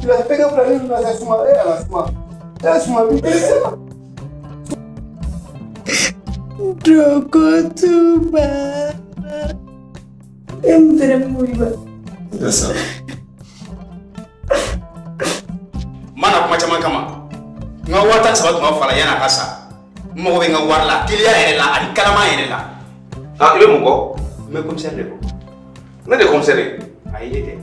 La tɛgɛ fila ne bɛna se suma e ala suma. E suma bi e suma. Drogotuba. E mun fɛnɛ bɛ mun ba? Yasa. Mana kuma caman kama. N ka 13 tun ka fara yan'a ka sa. N mago bɛ n ka wari la, teliya yɛrɛ la ani kalama yɛrɛ la. Ah, i bɛ mun kɔ? N bɛ commissaire de kɔ. Ne de ye commissaire ye. Ayi, e tɛ.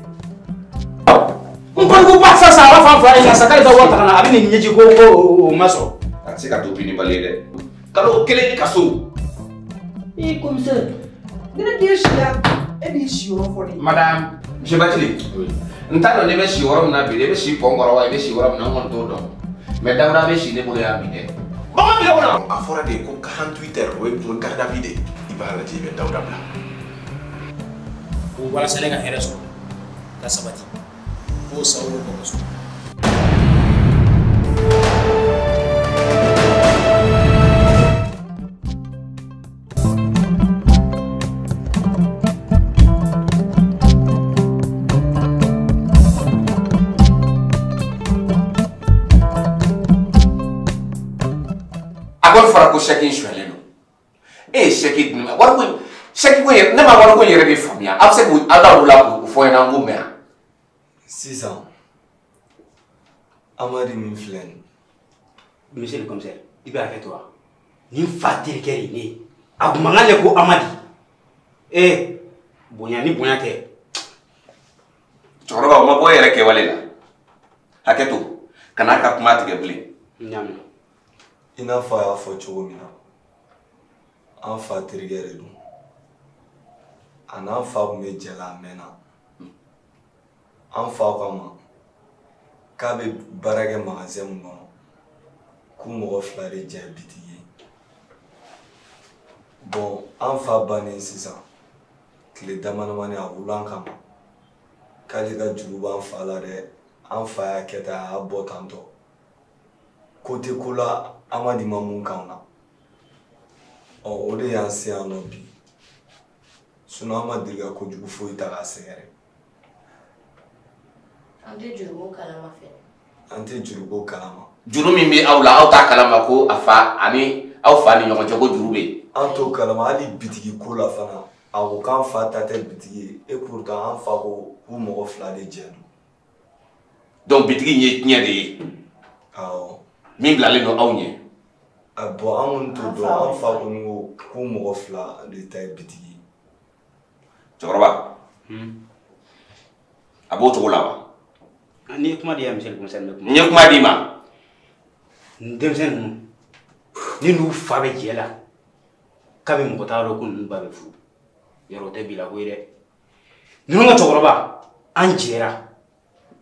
N ko ko ba sa sa a b'a fɔ an fa ye karisa k'ale ka wari ta ka na a bɛ nin ɲɛji ko ko o ma sɔrɔ. A tɛ se ka to binibali ye dɛ. Kalo kelen kaso. Ee commissaire, ni ne den sira e b'i si yɔrɔ fɔ ne ye. Madame, monsieur Bathily. N t'a dɔn ne bɛ si yɔrɔ min na bi, e bɛ si pɔn kɔrɔ wa i bɛ si yɔrɔ min na n kɔni t'o dɔn. Mais Dawuda bɛ si ne bolo yan bi dɛ. Bagan bila o la. A fɔra de ko 48 heures o ye kun garde à vue de ye. I b'a lajɛ i bɛ Dawuda bila. Ko walasa ne ka hɛrɛ sɔrɔ ka sabati f'o sababu bɛ bɔ kaso. A kɔni fɔra ko chèque in sonyalen don. E ye chèque di ne ma wariko in chèque ko in ne ma wariko in yɛrɛ de faamuya. A bɛ se k'o aw da o la k'o fɔ n ɲɛna n k'o mɛn wa? Sisan Amadi min filɛ nin ye. Monsieur le commissaire, i bɛ hakɛ to wa? Nin fa terikɛ de ye ne ye. A kun man kan de ko Amadi. Ee bonya ni bonya tɛ. Cɛkɔrɔba o ma bɔ e yɛrɛ kɛwale la. Hakɛ to kan'a ka kuma tigɛ bilen. N y'a mɛn. I n'a fɔ a y'a fɔ cogo min na, an fa terikɛ de don. A n'an fa tun bɛ jɛ la a mɛnna. An fa ko a ma k'a bɛ baara kɛ magasin min kɔnɔ, k'u mɔgɔ fila de jɛ ye bitigi ye. Bon, an fa bannen sisan, tile dama damani a wulila an kama k'ale ka juru b'an fa la dɛ, an fa y'a kɛ tan a y'a bɔ tantɔ. Ko tɛ ko la Amadi ma mun k'an na. Ɔ o de y'an se yan nɔ bi. Sinon an ma deli ka kojugu foyi ta k'a sɛgɛrɛ. An tɛ juruko kalama fɛnɛ. An tɛ juruko kalama. Juru min bɛ aw la aw t'a kalama ko a fa ani aw fa ni ɲɔgɔn cɛ ko juru bɛ yen. An t'o kalama hali bitigi ko la fana a ko k'an fa ta tɛ bitigi ye et pourtant an fa ko k'u mɔgɔ fila de jɛ don. Donc bitigi in ye tiɲɛ de ye. Awɔ. Min bilalen don aw ɲɛ. Bon an kɔni t'o dɔn an fa kɔni ko k'u mɔgɔ fila de ta ye bitigi ye. Cɛkɔrɔba. A b'o cogo la wa? N'i ye kuma di yan monsieur le commissaire n bɛ kuma. N ye kuma d'i ma. Nin denmisɛn ninnu ni n'u fa bɛ jɛ la kabi mɔgɔ t'a dɔn ko ninnu ba bɛ furu yɔrɔ o tɛ bi la ko ye dɛ. Ninnu ka cɛkɔrɔba an jɛra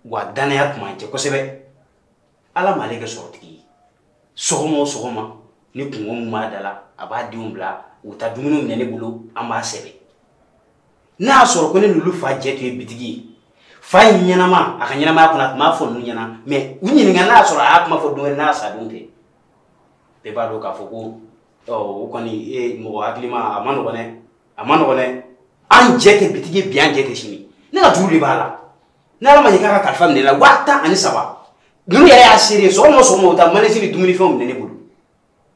wa danaya tun b'an cɛ kosɛbɛ. Ala m'ale kɛ sɔrɔtigi ye. Sɔgɔma o sɔgɔma ni kungo min b'a da la a b'a denw bila u taa dumuni minɛ ne bolo an b'a sɛbɛn. N'a y'a sɔrɔ ko ne n'olu fa jɛ tun ye bitigi ye, fa in ɲɛnama a ka ɲɛnamaya kɔnɔ a tun b'a fɔ ninnu ɲɛna mais u ɲininka n'a y'a sɔrɔ a y'a kuma fɔ don wɛrɛ n'a sa don tɛ. Bɛɛ b'a dɔn k'a fɔ ko o kɔni e mɔgɔ hakilima a ma nɔgɔn dɛ, a ma nɔgɔn dɛ. An jɛ tɛ bitigi ye bi an jɛ tɛ sini. Ne ka juru de b'a la. Ni Ala ma ɲɛ k'a ka kalifa minɛ ne la 13,000. Ninnu yɛrɛ y'a seere sɔgɔma o sɔgɔma u taa manesi ni dumunifɛnw minɛ ne bolo.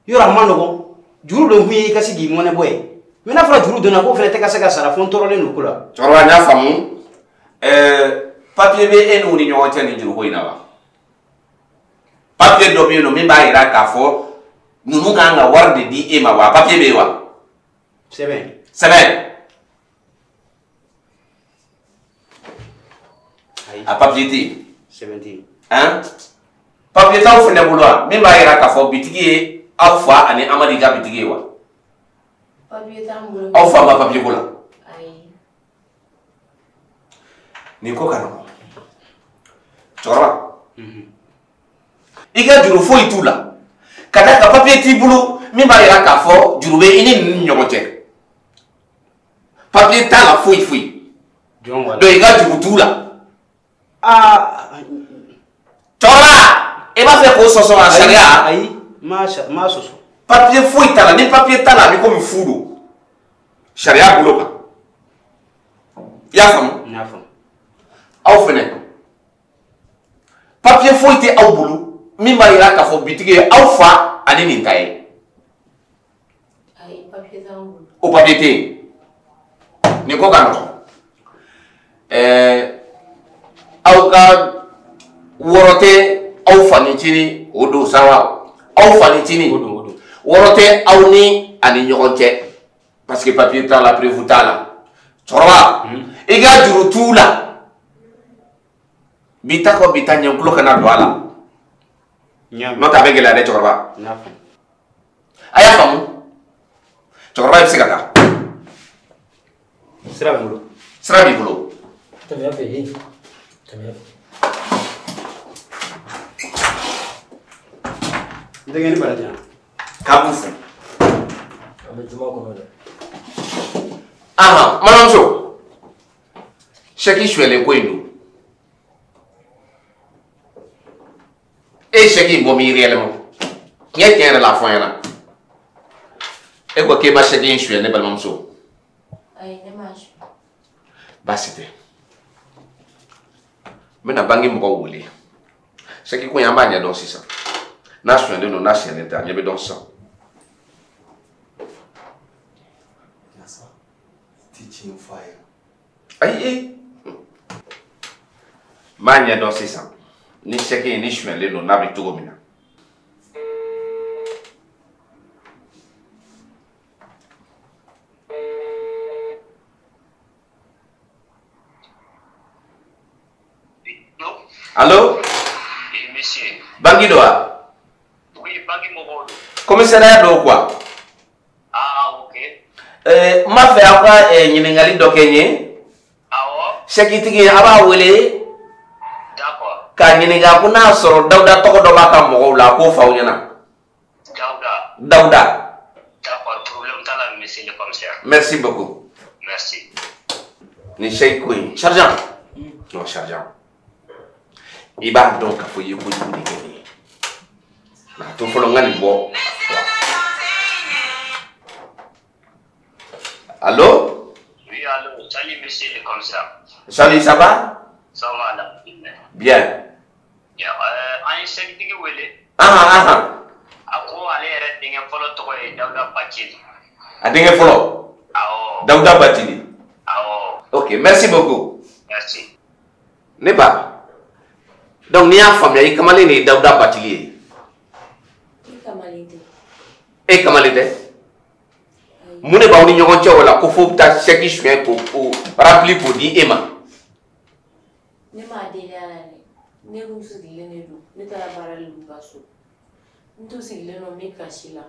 Yɔrɔ a ma nɔgɔn. Juru don kun ye i ka se k'i mɔnɛ bɔ ye. Mais n'a fɔra juru donna k'o fana tɛ ka se ka sara fo n tɔɔrɔlen don ko la. Cɛkɔrɔba n y'a faamu. Papier bɛ e n'u ni ɲɔgɔn cɛ nin juruko in na wa? Papier dɔ bɛ yen nɔ min b'a jira k'a fɔ ninnu kan ka wari de di e ma wa? Papier bɛ yen wa? Sɛbɛn. Sɛbɛn. A papier tɛ yen. Sɛbɛn tɛ yen. Han? Papier t'aw fana bolo wa? Min b'a jira k'a fɔ bitigi ye aw fa ani Amadi ka bitigi ye wa? Papier t'an bolo. Aw fa ma papier ko la? Ayi. Nin ko ka nɔgɔn. Cɛkɔrɔba. I ka juru foyi t'u la. Ka d'a kan papier t'i bolo min b'a jira k'a fɔ juru bɛ i ni ninnu ni ɲɔgɔn cɛ. Papier t'a la foyi foyi. Jɔn Donc i ka juru t'u la. Aa. Cɛkɔrɔba, i b'a fɛ k'o sɔsɔ wa sariya? Ayi, n m'a sɔsɔ. Papier foyi t'a la, ni papier t'a la a bɛ komi fu don. Sariya bolo kan. I y'a faamu? N y'a faamu. Aw fɛnɛ Papier foyi tɛ aw bolo min b'a jira k'a fɔ bitigi ye aw fa ani nin ta ye. Ayi, papier t'an bolo. O papier tɛ yen. Nin ko ka nɔgɔn. Aw ka wɔɔrɔ tɛ aw fanicinin o don sa wa? Aw fanicinin wɔɔrɔ tɛ aw ni ani ɲɔgɔn cɛ parce que papier t'a la, preuve t'a la. Cɛkɔrɔba, i ka juru t'u la. Bi ta kɔ bi ta ɲɛ tulo kana don a la. N'o tɛ a bɛ gɛlɛya dɛ cɛkɔrɔba. A y'a faamu? Cɛkɔrɔba i bɛ se ka taa. Sira bɛ n bolo. Sira b'i bolo. Tɛmɛ fɛ yen. Tɛmɛ fɛ. N denkɛ ni baraji yan. K'a b'u fo. An bɛ juma kɔnɔ dɛ. Ahan, balimamuso. Sɛki suyɛlen ko in don. E ye sɛki in bɔ min réellement? Tiɲɛ tiɲɛ yɛrɛ la a fɔ n ɲɛna. E ko k'e ma sɛki in suyɛ ne balimamuso. Ayi, ne m'a suyɛ. Baasi tɛ. N bɛna banki mɔgɔw wele. Sɛki ko in an b'a ɲɛdɔn sisan. N'a suyɛlen don n'a suyɛlen tɛ a ɲɛ bɛ dɔn sisan. Yasa, i ti tiɲɛ f'a ye. Ayi, n b'a ɲɛdɔn sisan. Ni sɛki in ni suyɛlen don n'a bɛ cogo min na. Allô? Oui, monsieur. Banki don wa? Oui, banki mɔgɔw don. Commissariat don quoi? Ah, ok. N b'a fɛ aw ka ɲininkali dɔ kɛ n ye. Awɔ. Sɛkitigi a b'a wele. D'accord. K'a ɲininka ko n'a sɔrɔ Dawuda tɔgɔ dɔ b'a ka mɔgɔw la a k'o fɔ aw ɲɛna. Dawuda. Dawuda. D'accord, problème t'a la, monsieur le commissaire. Merci beaucoup. Merci. Nin sɛki ko in, sergent. Non, sergent. I b'a dɔn k'a fɔ i ye kojugu de kɛ nin ye. Nka a to fɔlɔ n ka nin bɔ. Allô? Oui, allô. Salut, monsieur le commissaire. Salut, ça va? Ça va, alhamdulillah. Bien. Bien. An ye sɛkitigi wele. Ahan, ahan. A ko ale yɛrɛ denkɛ fɔlɔ tɔgɔ ye Dawuda Bacili. A denkɛ fɔlɔ? Awɔ. Dawuda Bacili. Awɔ. Ok, merci beaucoup. Merci. Ne ba. Donc n'i y'a faamuya i kamalen de ye Dawuda Bacili ye. Ne kamalen tɛ. E kamalen tɛ? Mun de b'aw ni ɲɔgɔn cɛ o la ko fo bɛ taa sɛki suɲɛ k'o rempli k'o di e ma? Ne m'a deli a la dɛ. Ne kun sigilen de don. Ne taara baara de ka so. N tun sigilen don n bɛ kasi la.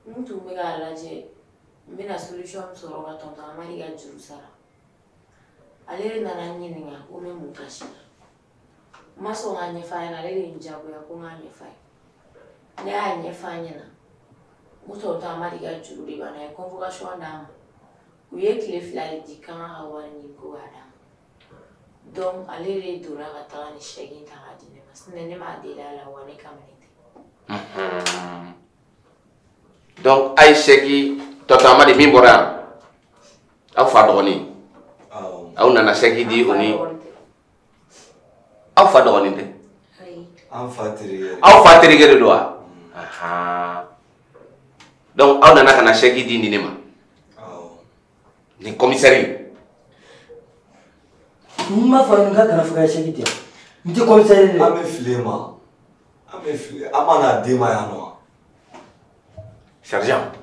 N tun bɛ k'a lajɛ n bɛna solution min sɔrɔ ka tonton Amadi ka juru sara. Ale de nana n ɲininka ko n bɛ mun kasi la. N ma sɔn k'a ɲɛf'a ɲɛna, ale de ye n diyagoya ko n k'a ɲɛf'a ye. Ne y'a ɲɛf'a ɲɛna. N ko tonton Amadi ka juru de b'an na, a ye convocation d'an ma. U ye tile 2 de di k'an ka wari ɲini ko k'a d'a ma. Donc ale de donna ka taga ni chèque in ta k'a di ne ma. Sinon ne m'a deli a la wa ne kamalen tɛ. Donc a ye chèque tonton Amadi min bɔra yan, aw fa dɔgɔnin. Awɔ. Aw nana chèque di o ni. Aw fa dɔgɔnin tɛ? Ayi. An fa terikɛ. Aw fa terikɛ de don wa? Ahan. Donc aw nana ka na chèque di nin de ma. Awɔ. Nin commissaire. N m'a fɔ n ka kana fɔ ka chèque di yan. N tɛ commissaire ye dɛ. An bɛ fili e ma. An bɛ fili. An ma n'a den ma yan nɔ. Sergent.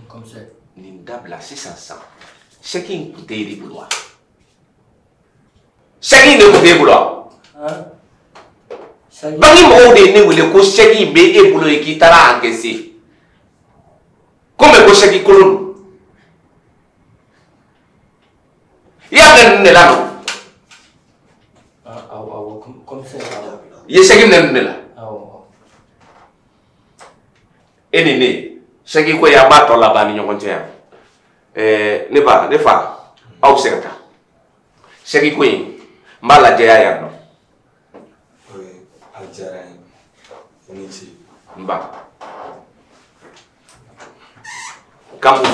Commissaire. Nin dabila sisan sisan. Chèque in tun tɛ e de bolo wa? Chèque in de tun t'e bolo wa? Banki mɔgɔw de ye ne wele ko chèque in bɛ e bolo yen k'i taara encaisser. Komi ko chèque kolon don. I y'a minɛ ninnu de la nɔ? Awɔ, awɔ, commissaire. I ye chèque minɛ ninnu de la? Awɔ. E ni ne, chèque ko in an b'a tɔ laban ni ɲɔgɔn cɛ yan. Ne ba, ne fa, aw bɛ se ka taa. Chèque ko in, n b'a lajɛya yan nɔ. A diyara n ye. I ni ce. N ba. Kamu.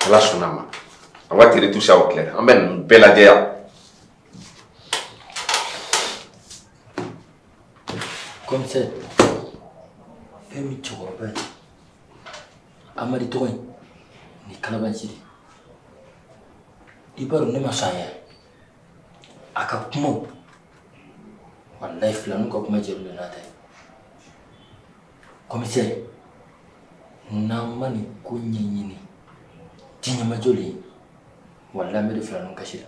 Ala sɔnna a ma. On va tirer tout ça au clair. An bɛ ninnu bɛɛ lajɛ yan. Commissaire, fɛn min cɛkɔrɔba ye Amadi tɔgɔ in ni kalabanci de. I b'a dɔn ne ma sɔn a ye. A ka kumaw walayi filaninw ka kuma jɛlen don n'a ta ye. Commissaire, n'an ma nin ko ɲɛɲini diɲɛmajɔ de ye walayi an bɛ don filaninw kasi la.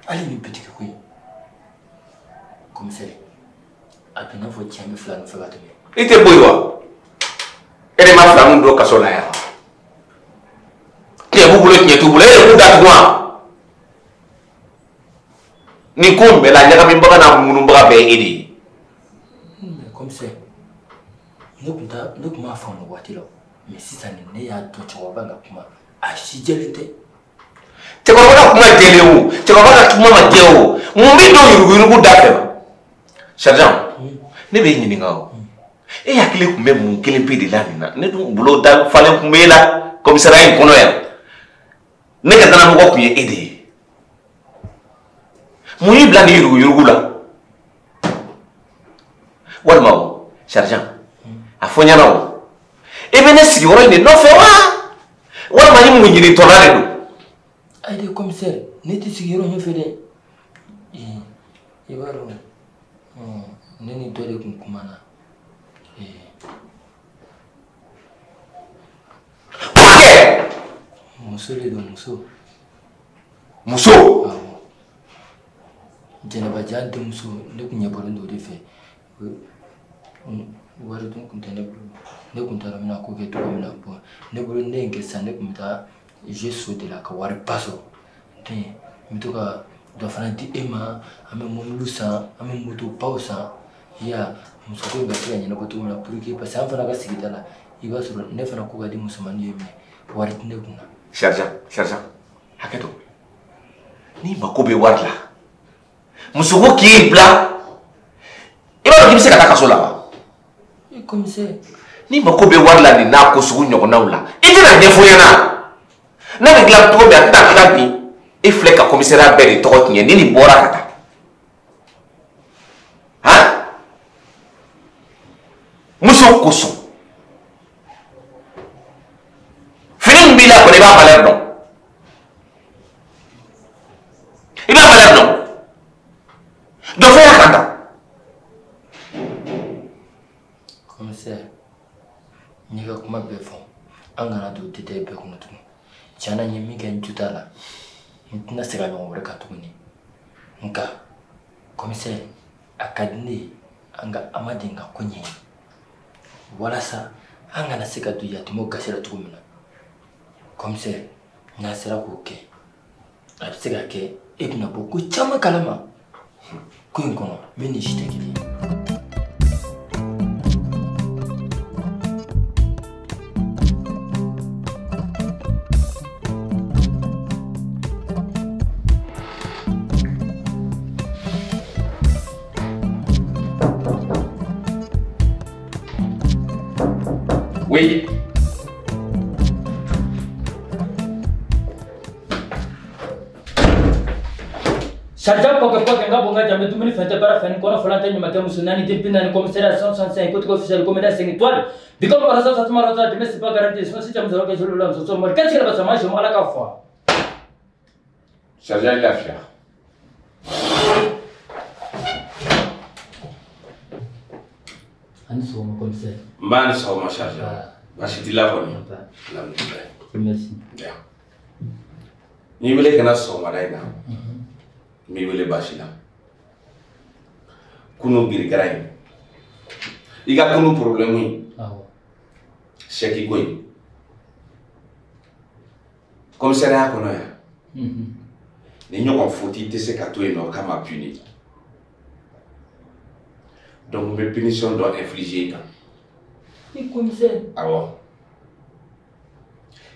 Hali ni bitigi ko in. Commissaire, a bɛ i n'a fɔ tiɲɛ bɛ filaninw fɛ ka tɛmɛ. I tɛ bɔ yen wa? E de ma filaninw don kaso la yan. Tiɲɛ b'u bolo tiɲɛ t'u bolo e de b'u datugu wa? Nin ko in bɛɛ la ɲagamibaga n'a munubaga bɛɛ ye e de ye. Mais commissaire, ne kun m'a faamu o waati la mais sisan nin ne y'a dɔn cɛkɔrɔba ka kuma a si jɛlen tɛ. Cɛkɔrɔba ka kuma jɛlen o cɛkɔrɔba ka kuma ma jɛ o mun bɛ don yuruguyurugu da fɛ wa? Sergent, ne b'e ɲininka o. E hakili tun bɛ mun kelen pe de la nin na? Ne dun bolo da falen tun bɛ e la commissariat in kɔnɔ yan. Ne ka danamɔgɔ tun ye e de ye. Mun y'i bila nin yuruguyurugu la? Walima o, sergent, a fɔ n ɲɛna o. E bɛ ne sigiyɔrɔ in de nɔfɛ wa? Walima i mun ɲinitɔla de don? Ayi dɛ commissaire, ne tɛ sigiyɔrɔ in fɛ dɛ. I b'a dɔn ne ni dɔ de tun kumana. Kuma kɛ! Muso de don, muso. Muso? Awɔ. Jɛnɛba denmuso ne tun ɲɛbɔlen don o de fɛ. Wari dun tun tɛ ne bolo. Ne tun t'a dɔn n bɛna ko kɛ cogo min na. Bon, ne bolo ne ye n kɛ sisan ne tun bɛ taa jeu so de la ka wariba sɔrɔ. N bɛ to ka dɔ fana di e ma, an bɛ mobili san, an bɛ motobaw san. I y'a ye muso ko in ka se ka ɲɛnabɔ cogo min na pour que parce que an fana ka sigida la i b'a sɔrɔ ne fana ko ka di musomanin ye mais wari tɛ ne kun na. Sergent, hakɛ to. N'i mako bɛ wari la, muso ko k'e bila, i b'a dɔn k'i bɛ se ka taa kaso la wa? Commissaire. N'i mako bɛ wari la nin n'a ko sugu ɲɔgɔnnaw la, i tɛna ɲɛfɔ n ɲɛna. N'a bɛ dilan cogo min a tɛna dilan bi. E filɛ ka commissariat bɛɛ de tɔgɔ tiɲɛ ni nin bɔra ka taa. Han? Muso kosɔn. Fini min b'i la kɔni i b'a valeur dɔn. I b'a valeur dɔn. Dɔ fɔ ya kan tan. Commissaire, n y'i ka kuma bɛɛ fɔ. An kana don détail bɛɛ kɔnɔ tugun. Tiɲɛ na n ye min kɛ n jo t'a la. N tɛna segin a ɲɔgɔn wɛrɛ kan tuguni. Nka commissaire, a ka di ne ye an ka Amadi ka ko ɲɛɲini. Walasa an kana se ka don yatimɛw gasi la cogo min na. Commissaire, n'a sera k'o kɛ, a bɛ se ka kɛ e bɛna bɔ ko caman kalama ko in kɔnɔ min ni si tɛ kelen ye. Oui. Sergent Poke Poke nga bonga jambe dumuni fɛn tɛ baara fɛn ni kɔnɔ fɔlɔ tɛ ɲuman tɛ muso naani den 40 commissariat 165 côté officiel commandant 5 étoiles Bicom Barasa Satuma Rota demain c'est pas garanti sinon si tu as que je le lance so mort qu'est-ce qu'il va ça je ala ka fɔ. Sergent i lafiya. Ani sɔgɔma commissaire. N b'a ni sɔgɔma sergent. Baasi t'i la kɔni? Alhamdulilayi. Merci. N y'i wele ka na sɔgɔmada in na. N b'i wele baasi la. Kunun girikara in. I ka kunun problème in. Awɔ. Chèque ko in. Commissariat kɔnɔ yan. Ni ɲɔgɔn faute tɛ se ka to yen nɔ k'a ma puni. Donc n bɛ punition dɔ infliger i kan. I commissaire. Awɔ.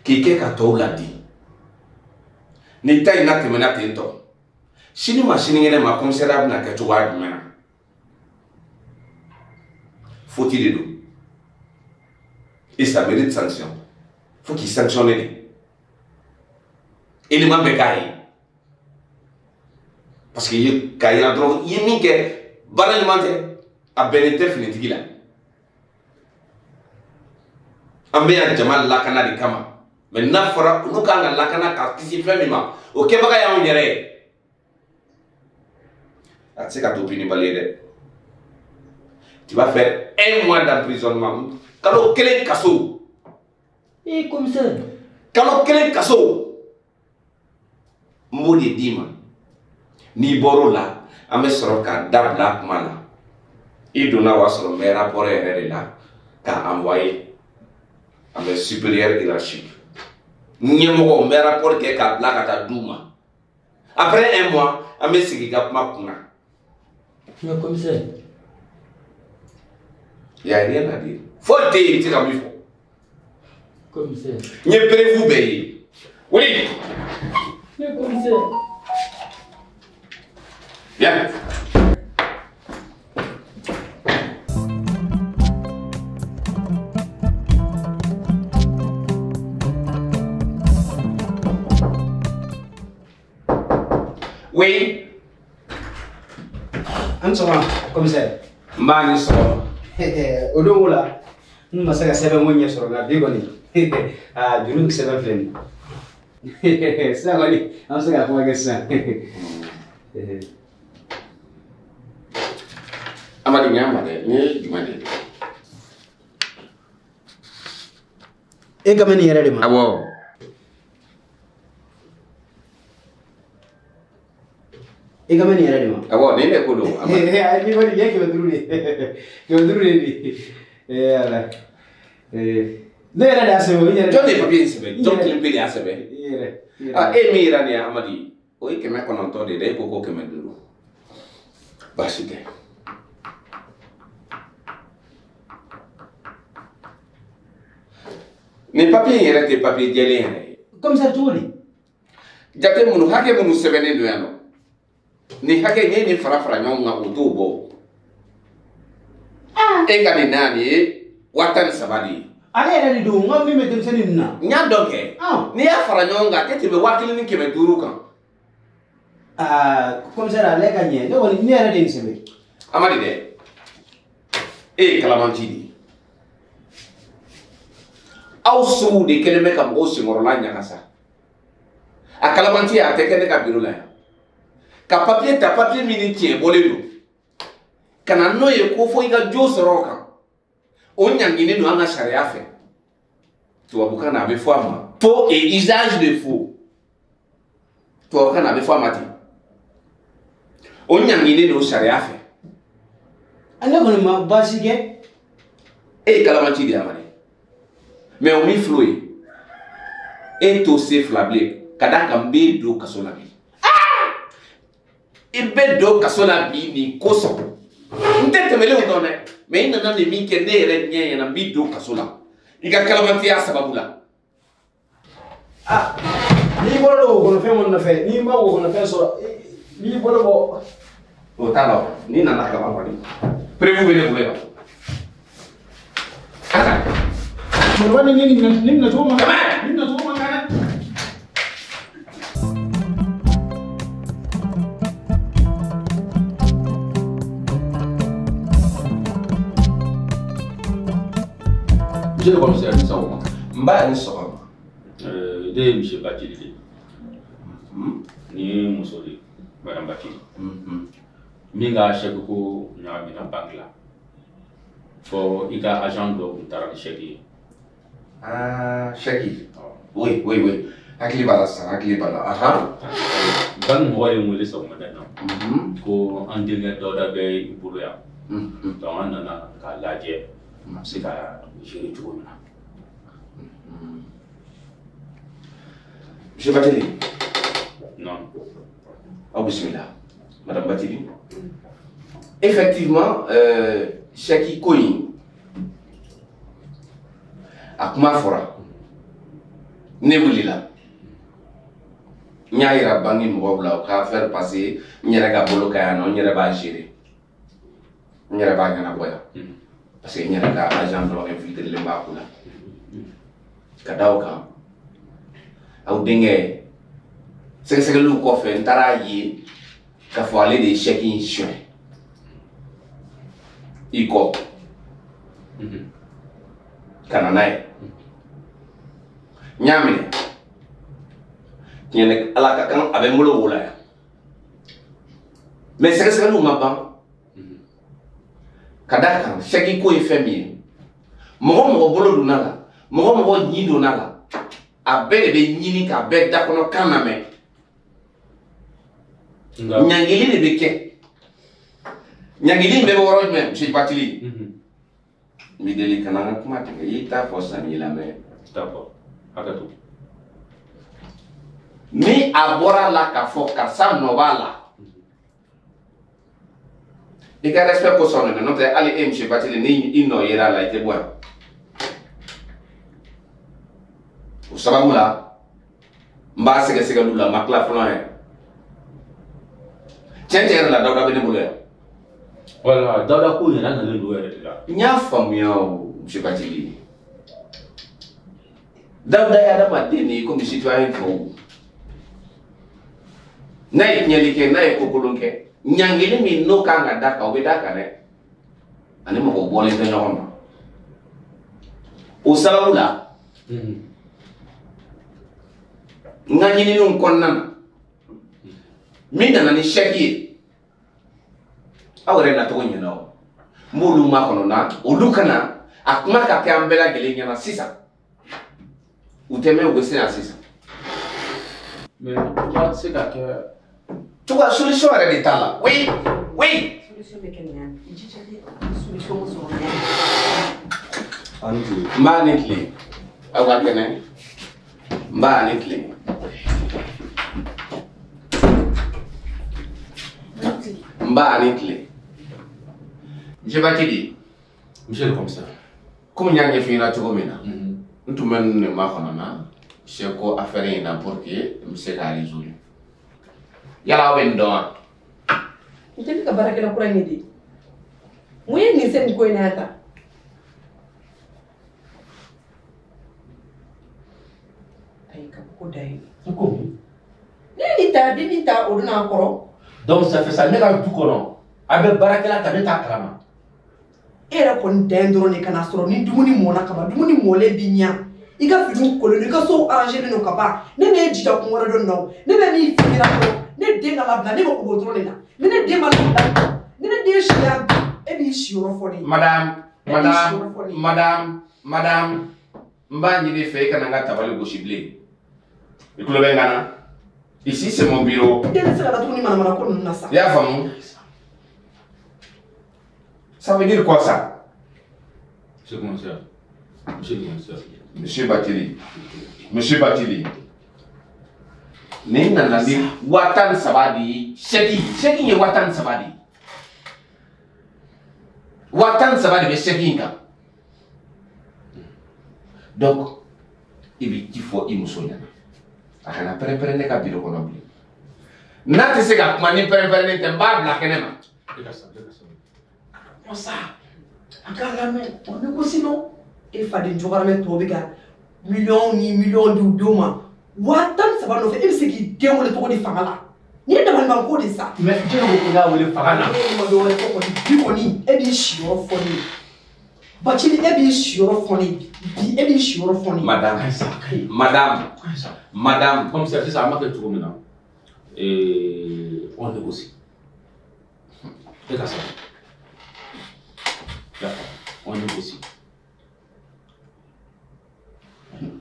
K'i kɛ ka tɔw ladi. Ni ta in na tɛmɛna ten tɔ. Sini ma sinikɛnɛ ma commissariat bɛna kɛ cogoya jumɛn na? Faute de don. Et ça mérite sanction. Faut qu'il sanctionne de. Élément bɛɛ k'a ye. Parce que k'a yira dɔrɔn i ye min kɛ baara ɲuman tɛ, a bɛnnen tɛ finitigi la. An bɛ yan jama lakana de kama. Mais n'a fɔra olu kan ka lakana ka kisi fɛn min ma, o kɛbaga y'anw yɛrɛ ye. A tɛ se ka to pinibali ye dɛ. Tu vas faire 1 mois d'emprisonnement. Kalo kelen kaso. Eh, commissaire. Kalo kelen kaso. N b'o de d'i ma. N'i bɔr'o la, an bɛ sɔrɔ ka dabila kuma la. I donna o y'a sɔrɔ n bɛ rapport yɛrɛ de la k'a envoyer à mes supérieurs hiérarchiques. Ɲɛmɔgɔ n bɛ rapport kɛ k'a bila ka taa d'u ma. Après 1 mois, an bɛ sigi ka kuma kunna. Mais commissaire. Il n'y a rien à dire. Faut dire, tu sais comme il faut. Commissaire. Il y a prévu, ben. Oui. Mais commissaire. Viens. Oui. An sɔgɔma, commissaire. N b'a ni sɔgɔma. O don o la, n ma se ka sɛbɛnko ɲɛ sɔrɔ nka bi kɔni, aa juru sɛbɛn filɛ nin ye. Sisan kɔni, an bɛ se ka kuma kɛ sisan. Amadu ɲ'a ma dɛ, nin ye jumɛn de ye? E ka bɛ nin yɛrɛ de ma? Awɔ. E ka bɛ nin yɛrɛ de ma? Awɔ, nin de ko don. Ni kɔni ye 500 de ye. 500 de ye. Ee Ala. Ne yɛrɛ de y'a sɛbɛn, n yɛrɛ. Jɔn de ye papiye in sɛbɛn? Jɔn kelen pe de y'a sɛbɛn? I yɛrɛ. Ah, e min yira nin ye Amadi, o ye 900 de ye dɛ, e ko ko 500. Baasi tɛ. Nin papiye in yɛrɛ tɛ papiye jɛlen yɛrɛ ye. Commissaire cogo di? Jate minnu, hakɛ minnu sɛbɛnnen don yan nɔ. Nin hakɛ n'i ye nin fara fara ɲɔgɔn kan o t'o bɔ. E ka nin na nin ye 13,000 de ye. Ale yɛrɛ de don, n ka min bɛ denmisɛnnin ninnu na. N y'a dɔn kɛ. N'i y'a fara ɲɔgɔn kan a tɛ tɛmɛ 1500 kan. Aa commissaire ale ka ɲɛ, ne kɔni ne yɛrɛ de ye nin sɛbɛn. Amadi dɛ, e ye kalabanci de ye. Aw suguw de kɛlen bɛ ka mɔgɔw senkɔrɔla ɲagasa. A kalabanci a tɛ kɛ ne ka bureau la yan. Ka papier ta, papier min ni tiɲɛ bɔlen don. Ka na n'o ye ko fo i ka jo sɔrɔ o kan. O ɲanginen don an ka sariya fɛ. Tubabukan na a bɛ fɔ a ma faux et usage de faux. Tubabukan na a bɛ fɔ a ma ten. O ɲanginen don sariya fɛ. Ne kɔni ma baasi kɛ. E ye kalabanci de ye Amadi. Mais o min filɛ o ye, e t'o se fila bilen ka d'a kan n b'e don kaso la bi. I bɛ don kaso la bi nin kosɔn. N tɛ tɛmɛlenw dɔn dɛ, mais i nana nin min kɛ ne yɛrɛ ɲɛ ɲɛna, n b'i don kaso la. I ka kalabantiya sababu la. Ah, n'i bolo don wo kɔnɔfɛn mun nɔfɛ, n'i ma wo kɔnɔfɛn sɔrɔ, n'i bolo bɔ. O t'a la o, n'i nana kaban kɔni, prévu bɛ ne bolo yan. Mɔgɔ ni nin minɛ cogo ma. Nin minɛ cogo ma kan dɛ. Monsieur le commissaire, ni sɔgɔma. N ba ni sɔgɔma. Ne ye monsieur Batili de ye. Nin ye muso de ye, madame Batili. Min ka chèque ko ɲagamina banque la. Fɔ i ka agent dɔ tun taara ni chèque ye. Ah, chèque. Oui, oui, oui. Hakili b'a la sisan, hakili b'a la. Ahan. Banque mɔgɔ ye n wele sɔgɔmada in na. Ko an denkɛ Dawuda bɛ i bolo yan. Donc an nana k'a lajɛ a bɛ se ka gérer cogo min na. Monsieur Batili. Non. Aw bisimila. Madame Batili. Effectivement, chèque ko in, a kuma fɔra. Ne wulila. N y'a yira banque mɔgɔw la u ka faire passer n yɛrɛ ka bolo kan yan nɔ, n yɛrɛ b'a gérer. N yɛrɛ b'a ɲɛnabɔ yan. Parce que n yɛrɛ ka agent dɔ infiltré b'a ko la. Ka da o kan, aw denkɛ Sɛgɛsɛgɛliw kɔfɛ n taara ye k'a fɔ ale de ye chèque in suɲɛ i kɔ ka na n'a ye. N y'a minɛ tiɲɛ ala ka kan a bɛ n bolo wo la yan mais sɛgɛsɛgɛliw ma ban ka d'a kan chèque ko ye fɛn min ye mɔgɔ mɔgɔ bolo donna la mɔgɔ mɔgɔ ɲin donna la a bɛɛ de bɛ ɲini k'a bɛɛ dakɔnɔ kan lamɛn. Ɲangili de bɛ kɛ ɲangili in bɛ bɔ yɔrɔ jumɛn monsieur Bathily n b'i deli kana n ka kuma tigɛ i t'a fɔ sisan n'i lamɛn. D'accord, hakɛ to. Ni a bɔra la k'a fɔ karisa nɔ b'a la i ka respect kosɔn de n'o tɛ hali e monsieur Bathily ni i nɔ yera a la i tɛ bɔ yan. O sababu la n b'a sɛgɛsɛgɛliw la n ma tila fɔlɔ yɛrɛ. Tiɲɛ tiɲɛ yɛrɛ la Dawuda bɛ ne bolo yan. Wala Dawuda ko yɛrɛ nalen don yɛrɛ de la. N y'a faamuya o monsieur Bathily. Dawuda ye adamaden de ye komi citoyen tɔw. N'a ye tiɲɛli kɛ n'a ye ko kolon kɛ ɲangili min n'o kan ka d'a kan o bɛ d'a kan dɛ. Ani mɔgɔ bɔlen tɛ ɲɔgɔn ma. O sababu la. N ka ɲininiw kɔnɔna na. Min nana ni chèque ye aw yɛrɛ nacogo ɲɛna o n b'olu makɔnɔ na olu kana a kuma ka kɛ an bɛɛ lajɛlen ɲɛna sisan u tɛ mɛn u bɛ se yan sisan. Mais cogoya tɛ se ka kɛ. Cogoya solution yɛrɛ de t'a la oui oui. Solution bɛ kɛ nin ye i jija dɛ solution sɔrɔ nin ye. A ni tile. N b'a ni tile aw ka kɛnɛ n b'a ni tile. N b'a ni tile. Monsieur Bathily. Monsieur le commissaire. Komi n y'a ɲɛf'i ɲɛna cogo min na. N tun bɛ ninnu de makɔnɔ na chèque ko affaire in na pour que n bɛ se k'a résoudre. Yala aw bɛ nin dɔn wa? N tɛ ne ka baarakɛla kura in ye de. Mun ye nin se nin ko in na yan tan? Ayi ka ko da ye. N ko mun? Ne ye nin ta den nin ta o donna an kɔrɔ. Donc ça fait ça ne ka du kɔnɔ a bɛ baarakɛla ta ne t'a kalama. E yɛrɛ kɔni dan ye dɔrɔn de ka n'a sɔrɔ ni dumuni mɔna ka ban dumuni mɔlen b'i ɲɛ i ka finiw kolen don i ka sow arrangé don ka ban ne m'e jija kun wɛrɛ dɔn na o ne bɛ min f'i ɲɛna dɔrɔn ne den ka labila ne mako b'o dɔrɔn de la ni ne den ma labila ni ne den si y'a bi e b'i siyɔrɔ fɔ ne ye. Madame madame madame madame n b'a ɲini i fɛ i kana n ka tabali gosi bilen i tulo bɛ n kan na. Ici, c'est mon bureau. Ça veut dire quoi ça? Monsieur le commissaire. Monsieur le commissaire. Monsieur Bathily. Monsieur Bathily. Ni nana ni 13 de ye. Chèque in ye 13 de ye. 13 de bɛ chèque in kan. Donc, i bɛ ci fɔ i muso ɲɛna. A kana pɛrɛn-pɛrɛn ne ka bureau kɔnɔ bilen. N'a tɛ se ka kuma ni pɛrɛn-pɛrɛnnen tɛ n b'a bila kɛnɛ ma. E ka sabali, e ka sabali. Comment ça? A k'a lamɛn, on négocie non? E faden jɔgɔramɛ tɔw bɛ ka miliyɔn ni miliyɔn di u denw ma. 13 nɔfɛ e bɛ se k'i den wele cogo di fanga la? Nin ye dabalibanko de sa. Mais jɔn ko ko n k'a wele fanga la? E ma dɔ wɛrɛ fɔ kɔni bi kɔni e b'i siyɔrɔ fɔ ne ye. Bathily e b'i siyɔrɔ fɔ ne ye bi e b'i siyɔrɔ fɔ ne ye. Madame, madame, madame. Commissaire sisan an b'a kɛ cogo min na on négocie. E ka sabali. D'accord, on négocie.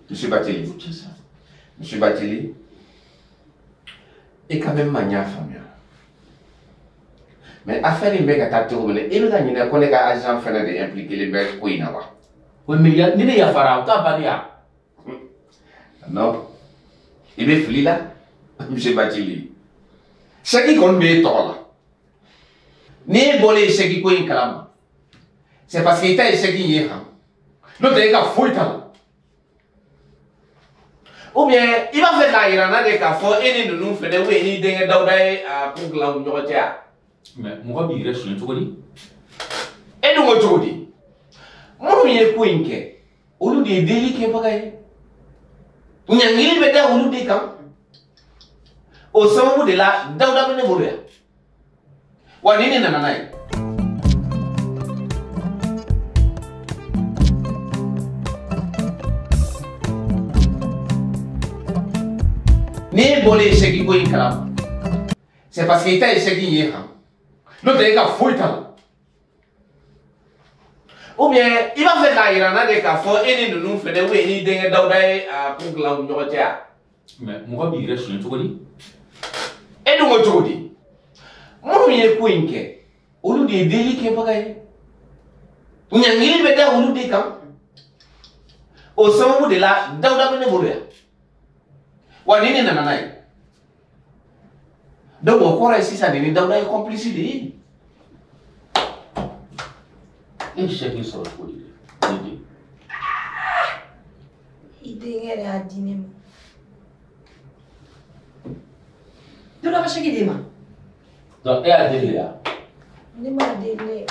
Monsieur Bathily. Monsieur Bathily. E quand même ma ɲa faamuya. Mais affaire in bɛ ka taa cogo min na e bɛ ka ɲinɛ ko ne ka agent fɛnɛ de impliqué bɛ ko in na wa? Oui, mais ni ne yafara o t'a banni ya. Non. I bɛ fili la monsieur Bathily. Chèque kɔni bɛ e tɔgɔ la. N'e bɔlen chèque ko in kalama c'est parce que i ta ye chèque in ye han. N'o tɛ e ka foyi t'a la. Ou bien i b'a fɛ k'a yira n na de k'a fɔ e ni ninnu fɛnɛ ou bien i ni denkɛ Dawuda ye a kun dilan u ni ɲɔgɔn cɛ wa? Mais mɔgɔ b'i yɛrɛ suɲɛ cogo di? E dun ko cogo di? Minnu ye ko in kɛ olu de ye deli kɛbaga ye. Ɲangili bɛ da olu de kan. O sababu de la Dawuda bɛ ne bolo yan. Wa ni ne nana n'a ye. N'e bɔlen échec ko in kalama, c'est parce que i ta échec in ye han. N'o tɛ e ka foyi t'a la. Ou bien i b'a fɛ k'a yira n na de k'a fɔ e ni ninnu fɛnɛ ou bien i n'i denkɛ Dawuda ye a ko dilan u ni ɲɔgɔn cɛ wa? Mais mɔgɔ b'i yɛrɛ suɲɛ cogo di? E dun ko cogo di? Minnu ye ko in kɛ, olu de ye deli kɛbaga ye. Ɲangili bɛ da olu de kan. O sababu de la Dawuda bɛ ne bolo yan. Wa ni ne nana n'a ye. Donc o kɔrɔ ye sisan de ni Dawuda ye complice de ye. E ye chèque sɔrɔ cogo di dɛ? Ne den. I denkɛ de y'a di ne ma. Dawuda ka chèque d'e ma? Donc e y'a deli de wa? Ne m'a deli dɛ.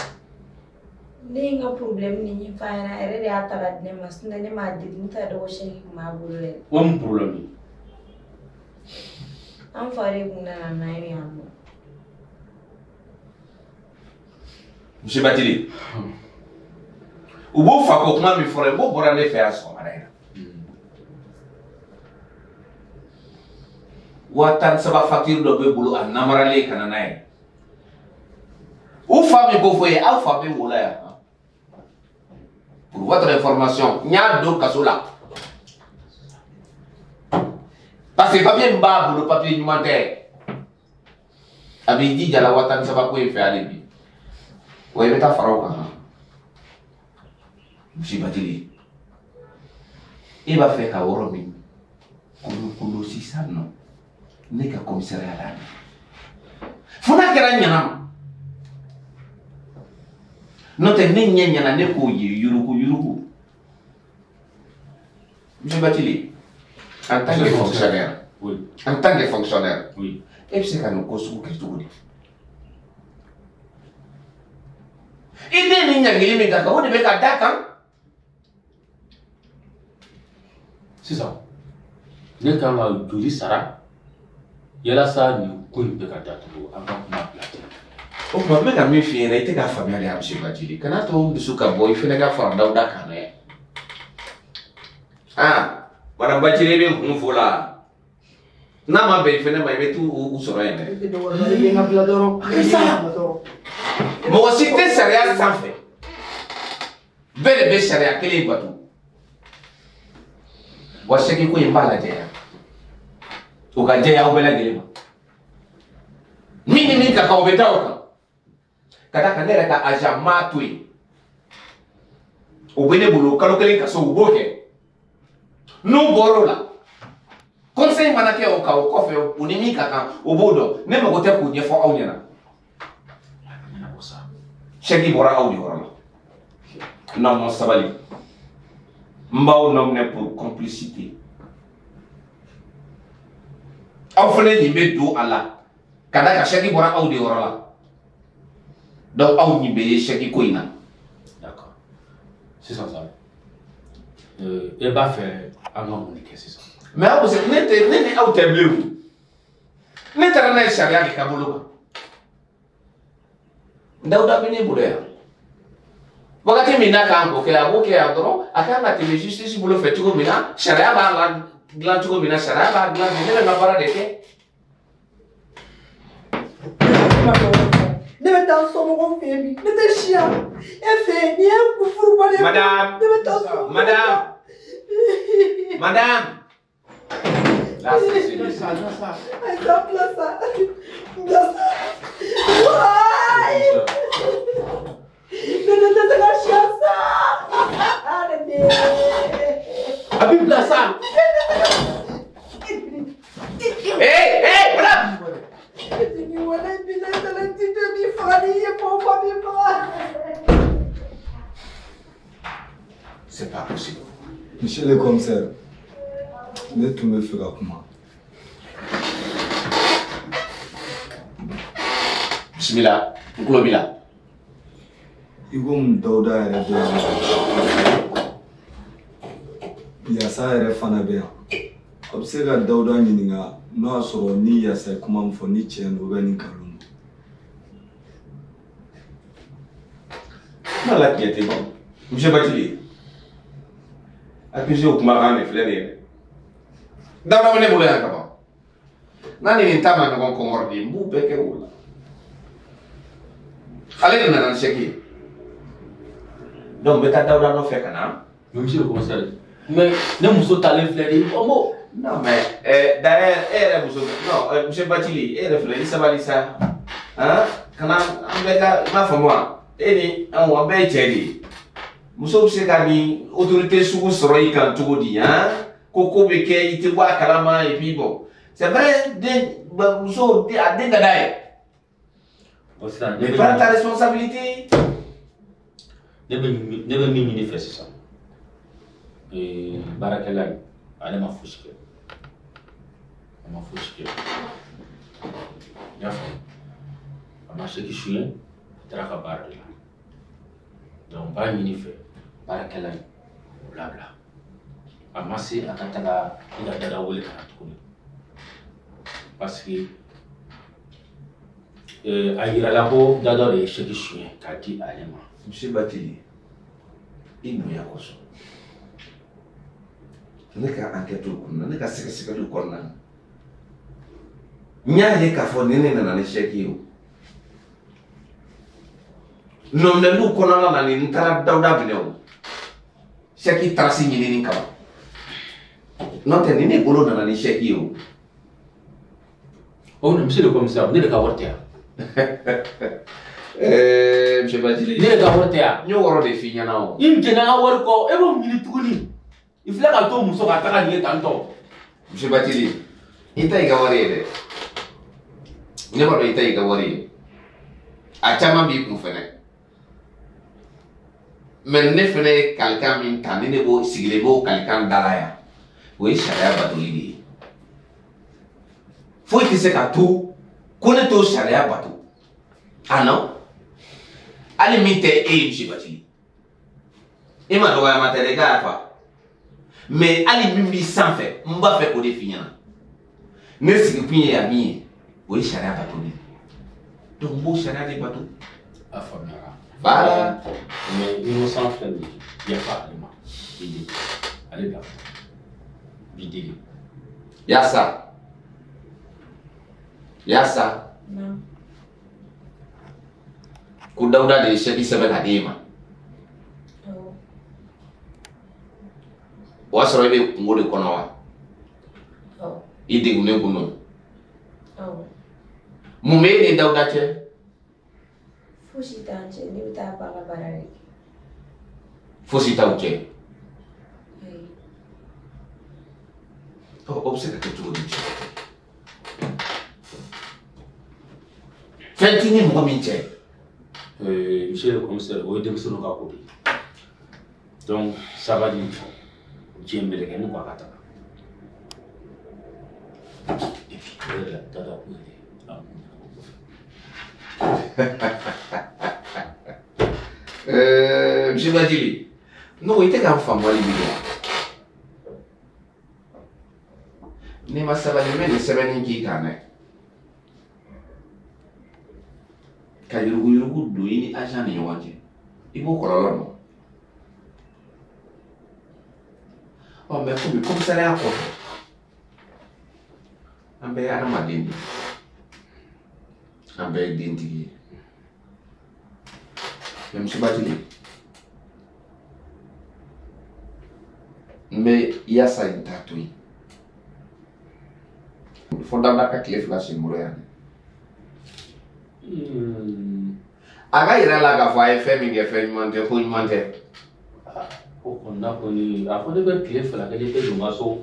Ne ye n ka problème nin ɲɛfɔ a ɲɛna, a yɛrɛ de y'a ta ka di ne ma, sinon ne m'a deli, n t'a dɔn ko chèque tun b'a bolo yɛrɛ. O ye mun problème ye? An fa de kun nana n'a ye yan nɔ. Monsieur Bathily, u b'o fa ko kuma min fɔra n b'o bɔra ne fɛ yan sɔgɔmada in na. 13 facture dɔ b'e bolo a namaralen ka na n'a ye. U fa min ko fɔ ye, aw fa bɛ wo la yan. Pour votre information, n y'a don kaso la. Parce que papier min b'a bolo papier ɲuman tɛ. A b'i jija la 13 ko in fɛ hali bi. Wa i bɛ taa fara o kan. Monsieur Bathily, e b'a fɛ ka yɔrɔ min kolokolo sisan nɔ, ne ka commissariat la. Fo n'a kɛra ɲɛna ma. N'o tɛ ne ɲɛ ɲɛna ne k'o ye yuruku yuruku. Monsieur Bathily, en tant que fonctionnaire, oui. En tant que fonctionnaire, oui. E bɛ se ka nin ko sugu kɛ cogo di? I den ni ɲangili min ka kan, o de bɛ ka d'a kan. Sisan, ne kan ka joli sara yalasa nin ko in bɛ ka datugu an ka kuma bila ten. O tuma n bɛ ka min f'i ɲɛna i tɛ k'a faamuya de, Monsieur Bathily. Kana to n dusu ka bɔ i fɛnɛ ka fara Dawuda kan dɛ. Ah, Madame Bathily bɛ n kun fo la. N'a ma bɛn i fɛnɛ ma i bɛ t'u sɔrɔ yen dɛ. Ne tɛ dɔwɛrɛ dɔn, ne den ka bila dɔrɔn. A kɛ sa. Mɔgɔ si tɛ sariya sanfɛ. Bɛɛ de bɛ sariya kelen bato. Wa chèque ko in b'a lajɛ yan. O ka jɛya aw bɛɛ lajɛlen ma. Min ni min ka kan o bɛ da o kan. Ka d'a kan ne yɛrɛ ka agent m'a to yen. O bɛ ne bolo kalo kelen kaso u b'o kɛ. N'u bɔr'o la, conseil mana kɛ o kan o kɔfɛ u ni min ka kan o b'o dɔn. Ne mago tɛ k'o ɲɛfɔ aw ɲɛna. Chèque bɔra aw de yɔrɔ la. N'aw ma sabali, n b'aw nɔminɛ pour complicité. Aw fana nin bɛ don a la ka d'a kan chèque bɔra aw de yɔrɔ la. Donc aw nin bɛ ye chèque ko in na. D'accord. Sisan sa, e b'a fɛ an ka mun de kɛ sisan? Mais aw bɛ se ne tɛ ne ni aw tɛ bilen o. Ne taara n'a ye sariya de ka bolo kan. Dawuda bɛ ne bolo yan. Wagati min n'a kan k'o kɛ a b'o kɛ yan dɔrɔn, a kan ka tɛmɛ justice bolo fɛ cogo min na, sariya b'a la dilan cogo min na, sariya b'a dilan ten, ne bɛ n ka baara de kɛ. Ne bɛ taa somɔgɔw fɛ yen bi, ne tɛ si yan. E fɛ yen, nin ye furuba de ye. Madame, ne bɛ taa somɔgɔw. Madame, madame. Là, c'est sérieux. Ayi sa, bila sa, bila sa. Wayi. Ne tɛ se ka si yan sa. Ne den. A b'i bila sa. Hey, hey, madame. C'est pas possible. Monsieur le commissaire, ne tun bɛ fɛ ka kuma. Bisimila, n tulo b'i la. I komi Dawuda yɛrɛ bɛ yan, Yasa yɛrɛ fana bɛ yan. A bɛ se ka Dawuda ɲininka n'o y'a sɔrɔ ni Yasa ye kuma min fɔ ni tiɲɛ don ou bien ni nkalon don. Kuma la tiɲɛ tɛ ban. Monsieur Bathily, accusé o kumakan de filɛ nin ye dɛ. Dawuda bɛ ne bolo yan ka ban. N'a ni nin ta ma ɲɔgɔn kɔngɔrɔdi, n b'u bɛɛ kɛ o la. Ale de nana ni chèque ye. Donc n bɛ taa Dawuda nɔfɛ ka na. Mais monsieur le commissaire, mais ne muso talen filɛ nin ye, o m'o. Non mais d'ailleurs e yɛrɛ muso non monsieur Bathily e yɛrɛ filɛ i sabali sa han kana an bɛɛ ka i m'a faamu wa e ni anw an bɛɛ ye cɛ de ye muso bɛ se ka nin autorité sugu sɔrɔ i kan cogo di han ko ko bɛ kɛ i tɛ bɔ a kalama et puis bon c'est vrai den muso a den ka d'a ye. Bon sisan mais prends ta responsabilité. Ne bɛ min ɲini fɛ sisan baarakɛla in ale ma fosi kɛ. A ma fosi kɛ. I y'a faamu? A ma chèque suɲɛ, a taara ka baara de la. Donc n b'a ɲini fɛ baarakɛla in o labila. A ma se a ka taga i ka dada wele ka na tuguni. Parce que a yirala ko dada de ye chèque suɲɛ k'a di ale ma. Monsieur Bathily, i bonya kosɔn. Ne ka enquête kɔnɔna ne ka sɛgɛsɛgɛliw kɔnɔna na n y'a ye k'a fɔ ni ne nana ni chèque ye o nɔminɛliw kɔnɔna na nin n taara Dawuda minɛ o chèque trace ɲinini kama n'o tɛ ni ne bolo nana ni chèque ye o. Oh monsieur le commissaire, ne de ka wari tɛ yan. Monsieur Bathily, ne de ka wari tɛ yan. N y'o yɔrɔ de f'i ɲɛna o. I jɛnna n ka wari kɔ e b'o ɲini tuguni. I filɛ ka to muso ka taga nin ye tan tɔ. Monsieur Bathily, i ta y'i ka wari ye dɛ. Ne b'a dɔn i ta y'i ka wari ye. A caman b'i kun fɛnɛ. Mais ne fɛnɛ ye kalikan min ta ni ne b'o sigilen b'o kalikan da la yan. O ye sariya batoli de ye. Foyi tɛ se ka to ko ne t'o sariya bato. Ah non? Hali min tɛ e ye Monsieur Bathily. E ma dɔgɔyama tɛ dɛ, i ka yafa. Mais hali min b'i sanfɛ n b'a fɛ k'o de f'i ɲɛna ne sigikun ye yan min ye o ye sariya bato de ye donc n b'o sariya de bato. A faamuyara. Voilà. Mais innocent filɛ nin ye yafa ale ma bi deli ale bila bi deli. Yasa Yasa. Naamu. Ko Dawuda de ye chèque sɛbɛn ka d'e ma. O y'a sɔrɔ e bɛ kungo de kɔnɔ wa? I degunnen kun don. Mun bɛ e ni Dawuda cɛ? Fosi t'an cɛ, ne bɛ taa ba ka baara de kɛ. Fosi t'aw cɛ? Ɔ o bɛ se ka kɛ cogo di? Fɛn t'i ni mɔgɔ min cɛ? Monsieur le commissaire, o ye denmisɛnninw ka ko de ye. Donc sabali. Diɲɛ meleke ne ko a ka taga. Et puis o yɛrɛ la Dawuda ko yɛrɛ a kun ɲɛnabɔ kɔfɛ. Monsieur Bathily, non i tɛ k'an faamu hali bi dɛ. N'i ma sabali n bɛ nin sɛbɛnni k'i kan dɛ. Ka yuruguyurugu don i ni agent ni ɲɔgɔn cɛ. I b'o kɔlɔlɔ dɔn. Ɔ mais komi commissariat kɔfɛ an bɛɛ ye adamaden de ye an bɛɛ ye dentigi ye mais Monsieur Bathily n bɛ Yasa in ta to yen fo Dawuda ka tile 2 sen bolo yan a ka yira la k'a fɔ a ye fɛn min kɛ fɛn ɲuman tɛ ko ɲuman tɛ. O kɔni na kɔni a fɔ ne bɛ tile 2 kɛ ne tɛ don n ka so.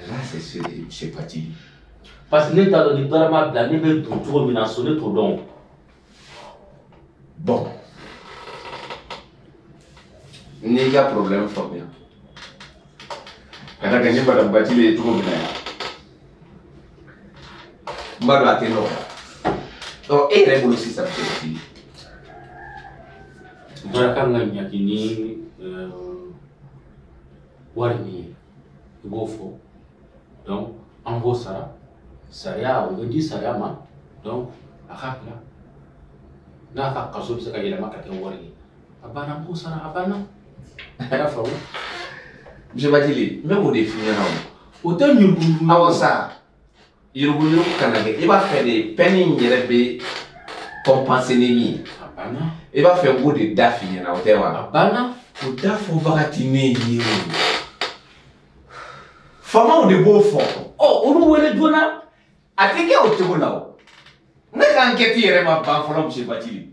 Là c'est sûr, monsieur Bathily. Parce que ne t'a dɔn ni baara ma bila ne bɛ don cogo min na so ne t'o dɔn. Bon. N'i ka problème faamuya. Ka d'a kan ni madame Bathily ye cogo min na yan. N b'a dɔn a tɛ nɔgɔya. Ɔ e yɛrɛ bolo sisan monsieur Bathily. Baara kan ka ɲangi ni Wari min ye i b'o fɔ donc an b'o sara sariya o bɛ di sariya ma donc a ka bila n'a ka kaso bɛ se ka yɛlɛma ka kɛ wari ye a banna n b'o sara a banna a y'a faamu. Monsieur Bathily n bɛ k'o de f'i ɲɛna o. O tɛ ɲuruguyurugu. Awɔ sa yuruguyurugu kana kɛ i b'a fɛ de peine in yɛrɛ bɛ compenser ni min ye. A banna. I b'a fɛ n k'o de da f'i ɲɛna o tɛ wa. A banna. O da fɔbaga ti ne ye o. Faamaw de b'o fɔ. Ɔ olu wele joona. A tɛ kɛ o cogo la o. Ne ka enquête yɛrɛ ma ban fɔlɔ monsieur Bathily.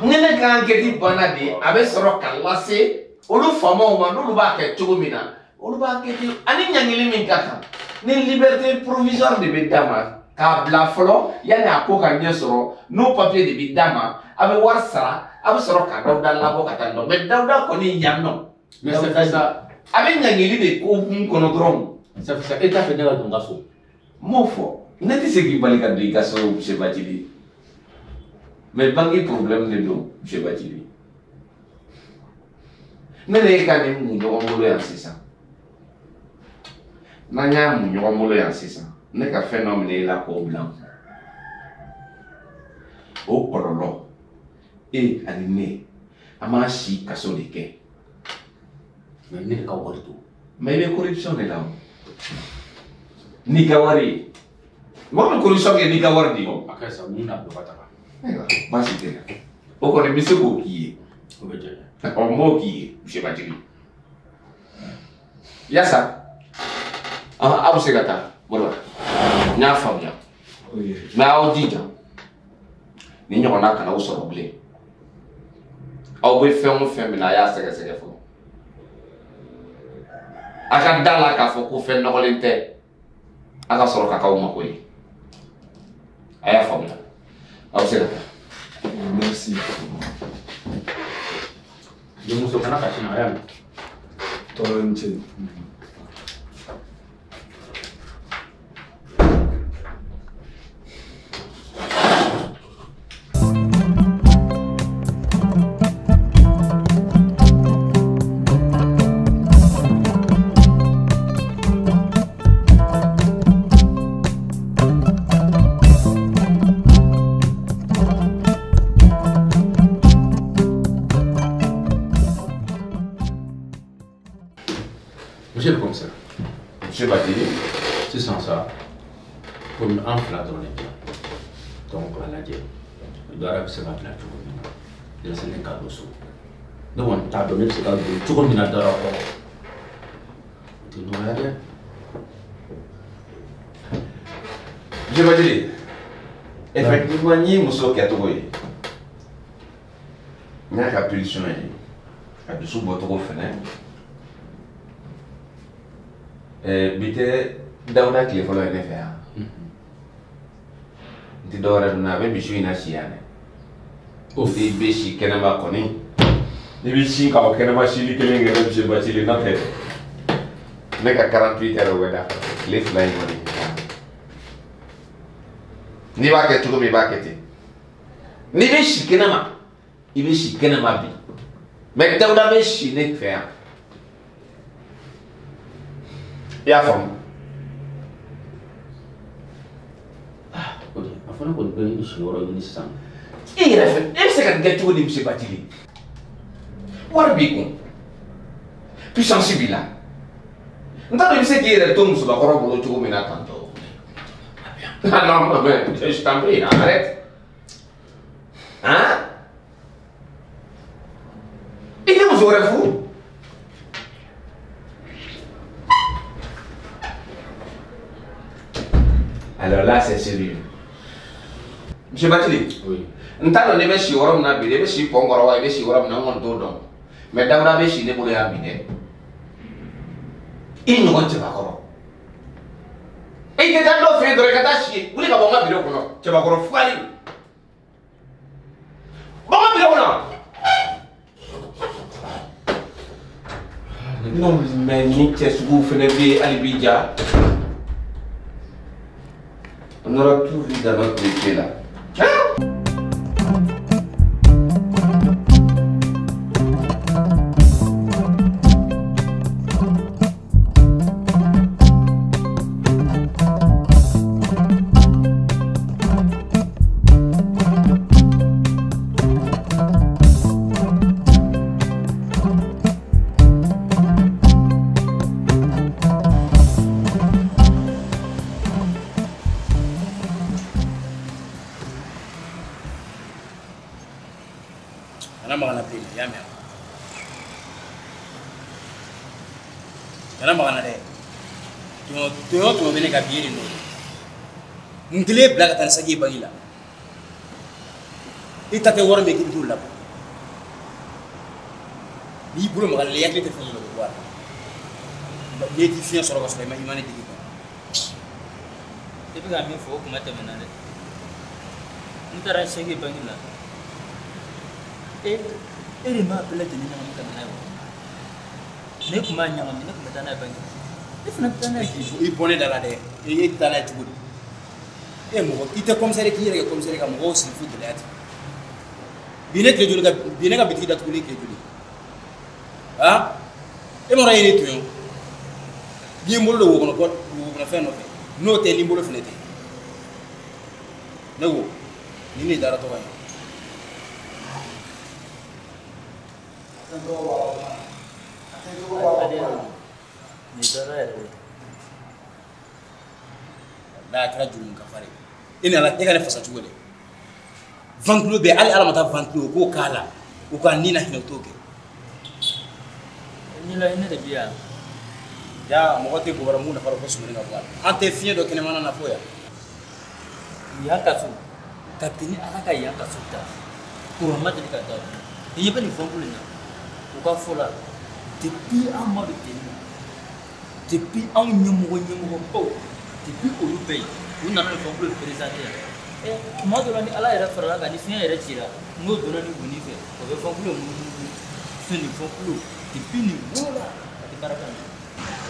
Ni ne ka enquête banna de a bɛ sɔrɔ ka lase olu faamaw ma n'olu b'a kɛ cogo min na olu b'a kɛ ten ani ɲangili min ka kan ni liberté provisoire de bɛ d'a ma k'a bila fɔlɔ yanni a ko ka ɲɛ sɔrɔ n'o papier de bɛ d'a ma a bɛ wari sara a bɛ sɔrɔ ka Dawuda labɔ ka taa nɔ mais Dawuda kɔni yan nɔ. Mais c'est fait ça. A bɛ ɲangili de ko kun kɔnɔ dɔrɔn. C'est fait ça e t'a fɛ ne ka don n ka so. N m'o fɔ ne tɛ se k'i bali ka don i ka so monsieur Bathily mais banque problème de don monsieur Bathily. Ne de ye ka nin mun ɲɔgɔn bolo yan sisan n'an y'a mun ɲɔgɔn bolo yan sisan ne ka fɛn dɔ minɛ e la k'o bila n kun o kɔlɔlɔ e ani ne an b'an si kaso de kɛ. Mais ne de ka wari don. Mais i bɛ corruption de la o n'i ka wari ye mɔgɔ min corruption kɛ n'i ka wari de ye. A ka sa mun n'a bila ka taga. Ayiwa baasi tɛ o kɔni n bɛ se k'o k'i ye. O bɛ diya n ye. Ɔ n b'o k'i ye monsieur Bathily. Yasa aw bɛ se ka taa bolo n y'a faamuya mais aw jija ni ɲɔgɔnna kana aw sɔrɔ bilen aw bɛ fɛn o fɛn minɛ a y'a sɛgɛsɛgɛ fɔlɔ a ka da la k'a fɔ ko fɛn nɔgɔlen tɛ a ka sɔrɔ ka k'aw mako ye a y'a faamuya aw bɛ se ka taa. Merci. Denmuso kana kasi na a y'a mɛn. Tɔɔrɔ ni ce. Monsieur le commissaire. Monsieur Bathily. Sisan sa komi an fila dɔrɔn de bɛ yan donc a lajɛ baara bɛ se ka bila cogo min na yasa ne ka don so ne kɔni t'a dɔn ne bɛ se ka don cogo min na dara kɔrɔ o tɛ nɔgɔya dɛ. Monsieur Bathily effectivement n ye muso kɛcogo ye n y'a ka pulsion ye a dusu bɔcogo fɛnɛ. Bi tɛ Dawuda tile fɔlɔ ye ne fɛ yan n tɛ dɔwɛrɛ dun a bɛ misi in na si yan dɛ o tɛ bɛ si kɛnɛma kɔni n'i bɛ si ka o kɛnɛma sili kelen kɛ ne monsieur Bathily n'o tɛ ne ka 48 heures o bɛ dafa tile 2 in kɔni n'i b'a kɛ cogo min i b'a kɛ ten n'i bɛ si kɛnɛma i bɛ si kɛnɛma bi mais Dawuda bɛ si ne fɛ yan. I y'a faamu. A fana kɔni bɛ i siyɔrɔ ɲini sisan. E yɛrɛ fɛ e bɛ se ka nin kɛ cogo di monsieur Bathily? Wari b'i kun puissance b'i la n t'a dɔn i bɛ se k'i yɛrɛ to musobakɔrɔ bolo cogo min na tantɔ. Ah non mais je t'en prie arrête. Hein? I tɛ muso wɛrɛ furu? Alors là, c'est sérieux. Monsieur Bathily, oui. N t'a dɔn ne bɛ si yɔrɔ min na bi, ne bɛ si pɔn kɔrɔ wa i bɛ si yɔrɔ min na n kɔni t'o dɔn. Mais Dawuda bɛ si ne bolo yan bi dɛ. I ɲɔgɔn cɛbakɔrɔ. I tɛ taa dɔ fɛ yen dɔrɔn i ka taa si wuli ka bɔ n ka biro kɔnɔ cɛbakɔrɔ fugari. Bɔ n ka biro kɔnɔ. Non mais ni cɛ suguw fɛnɛ bɛ yen hali bi ja. On aura tout vu dans notre métier là. Kana maga n na dɛ. Tɔɲɔ tɔɲɔ bɛ ne ka bi e de nɔ ye. Mun kelen bila ka taa ni saki ye banki la. I ta tɛ wari min ye k'i bɛ t'o labɔ. N'i bolo maga la i hakili tɛ fɛn min na o bɛ bɔ a la. N'i t'i fiɲɛ sɔrɔ ka sɔrɔ i ma ne digi kuwa. I bɛ ka min fɔ o kuma tɛmɛna dɛ. N taara saki ye banki la. E de m'a bɛɛ lajɛlen ɲagami ka na n'a ye wa? Ne tun b'a ɲagami, ne tun bɛ taa n'a ye banki la. Ne fana bɛ taa n'a ye k'i I bɔ ne da la dɛ. E tɛ taa n'a ye cogo di? E mɔgɔ i tɛ commissaire k'i yɛrɛ kɛ commissaire ka mɔgɔw sigi fo gɛlɛya ten. Bi ne tile joli ka bi ne ka bitigi datugulen tile joli? Han? E ma dɔn e ye ne tɔɲɔ. N'i ye n bolo don wo kɔnɔ fɛn nɔfɛ, n'o tɛ ni n bolo fɛnɛ tɛ. Ne ko nin de dara tɔgɔ ye. Nin dara yɛrɛ de. Walahi a kɛra jurumu kafari ye. E ni Ala e ka ne fasa cogo di? Ventilo bɛ hali Ala ma taa ventilo u k'o k'a la u ka ni na hinɛ u t'o kɛ. Ni la ne de bi yan. Ja mɔgɔ tɛ bɔbɔra mun nafa dɔn fo sumuni ka bɔ a la. An tɛ fiɲɛ dɔ kɛnɛmana na fo yan. Yan kaso kabini Ala ka yan kaso ta kuran ma deli ka da i ɲɛ bɛ nin ventilo in na u ka fɔ la depuis an ma don tenue na depuis anw ɲɛmɔgɔbaw depuis olu bɛ yen u nana nin ventilo présenté yan. Tuma dɔ la ni Ala yɛrɛ farala kan ni fiɲɛ yɛrɛ cira n'o donna ni woni fɛ o bɛ ventilo munumunu fɛn nin ventilo depuis nin wolola a tɛ baara kɛ.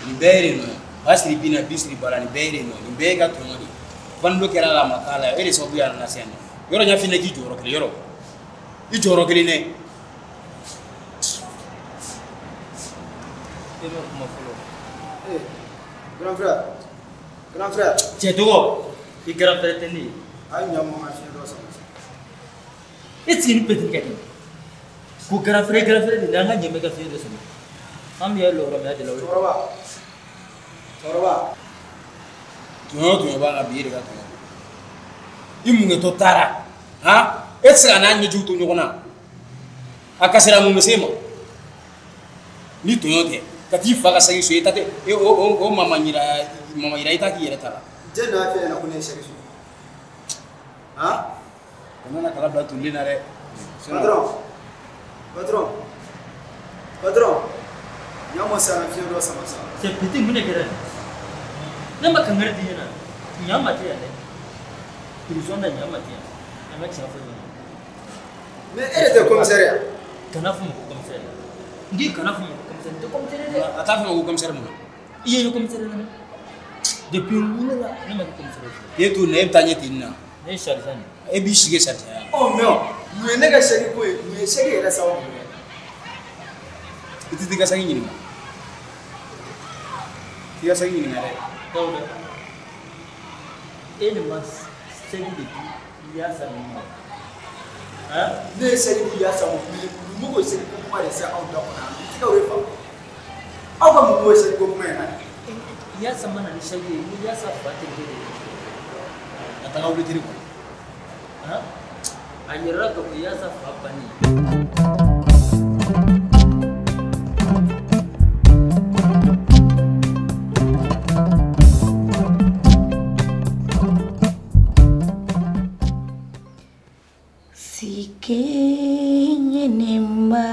Nin bɛɛ ye de nɔ ye. Ba siri bin na bi siri ba la nin bɛɛ ye de nɔ ye. Nin bɛɛ ye ka tɔɲɔ de ye. Ventilo kɛra a la a ma k'a la e de sababu y'a nana se yan nɔ. Yɔrɔ n y'a f'i ɲɛna k'i jɔyɔrɔ kelen yɔrɔ i jɔyɔrɔ kelen dɛ. E ma kuma fɔlɔ. Grand frère, grand frère. Cɛ tɔgɔ i grand frère tɛ ne ye. A ye ɲa ma ka fiɲɛ dɔ sama. E sigi ni petit ka di. Ko grand frère de an ka ɲɛmɛ ka fiɲɛ dɔ sama. An bɛ yɛlɛ yɔrɔ min a delila o de. Cɛkɔrɔba, cɛkɔrɔba. Tɔɲɔ tɔɲɔ b'a la bi e de ka tɔɲɔ. I munkɛtɔ taara han e tɛ se ka n'a ɲɛjugu to ɲɔgɔn na. A kasira mun bɛ se e ma? Ni tɔɲɔ tɛ ka t'i fa ka saki so i ta tɛ e o mama yira i t'a k'i yɛrɛ ta la. Jɛn de y'a f'e ɲɛna ko ne ye saki so? Han? Kana na kala bila tolilen na dɛ. Patron, patron, patron. Ɲa ma se an ka fiɲɛ dɔ sama sa. C'est petit mun de kɛra nin? Ne ma kankari d'i ɲɛna. Ɲa ma tɛ yan dɛ. Prison na ɲa ma tɛ yan. An ka tiɲɛ fɔ ɲɔgɔn ye. Mais e de tɛ commissaire ye? Kana fɔ ma ko commissaire. N k'i kana fɔ ma ko commissaire. N tɛ commissaire ye dɛ. A t'a fɔ ma ko commissaire mun na? I ye commissaire la. Depuis n wolola ne ma kɛ commissaire ye. E t'o na e bɛ taa ɲɛ ten na. Ne ye sergent de ye. E b'i sigi sergent ya. Ɔ mais mun ye ne ka saki ko ye? Mun ye saki yɛrɛ sababu ye? I tɛ t'i ka saki ɲininka. T'i ka saki ɲininka dɛ. Dawuda, e de ma saki de di Yasa ninnu ma. Han? Ne ye saki di Yasa ma mais mun b'o saki ko kuma de se anw da kɔnɔ yan? N tɛ ka o de faamu. Aw ka mun b'o saki ko kuma in na? Yasa ma na ni saki ye, ni Yasa fa terikɛ de ye. A taga wuli teri kɔnɔ. Han? A yɛrɛ ka ko Yasa fa bannen. Sikenyenemba